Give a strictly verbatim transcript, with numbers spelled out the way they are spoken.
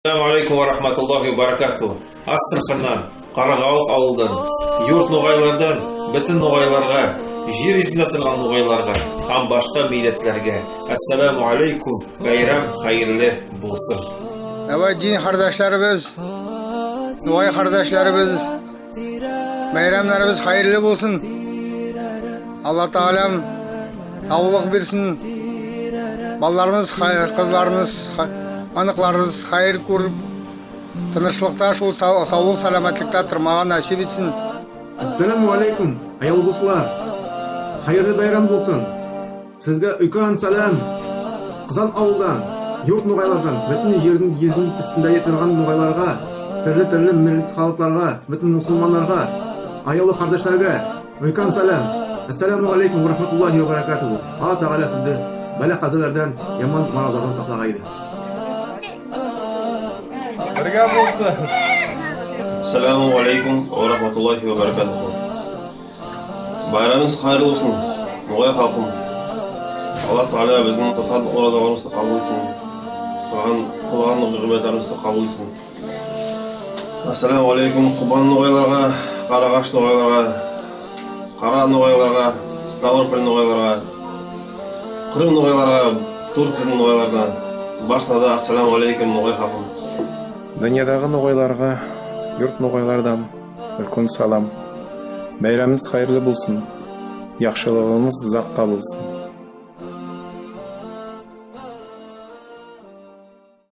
Ассаламу алейкум ва рахматуллахи ва баракатух. Астраханнан, Карагалык авылдан, юрт ногайлардан, буьтин ногайларга, ер юзинде турган ногайларга, хам башка миллетлерге. Ассаламу алейкум, байрам хайырлы болсын. Давай, дин кардашларыбыз, ногай кардашларыбыз, байрамларыбыз хайырлы болсын. Алла Таалам савлык берсин. Балаларымыз, кызларымыз, аныкларымыз хайыр коьрип, тынышлыкта, сол сав- савлык, саламатлыкта турмага насип этсин. Ассаламу алейкум, аявлы дослар. Хайырлы байрам болсын. Сизге уьйкен салам. Кызан авылдан, юрт ногайлардан, буьтин ердинъ, юзининъ уьстинде турган ногайларга, туьрли-туьрли миллет халкларга, буьтин мусылманларга аявлы кардашларга уьйкен салам. Ассаламу алейкум ва рахматуллахи ва баракатух. Алла Таала сизди бала-казалардан, яман маразлардан саклагай. Бирге болсын. Ассаламу алейкум ва рахматуллахи ва баракатух. Байрамынъыз хайырлы болсын, ногай халкым. Алла Таала бизим туткан оразаларымызды кабыл этсин. Кылган, кылган ибадатларымызды кабыл этсин. Ассаламу алейкум Кубан ногайларга, Карагаш ногайларга, Кара ногайларга, Ставрополь ногайларга, Кырым ногайларга, Турциядынъ ногайларына. Баршанъызга да ассаламу алейкум, ногай халкым. Дуныядагы ногайларга юрт ногайлардан уьйкен салам. Байрамынъыз хайырлы болсын. Яхшылыгынъыз узакка болсын.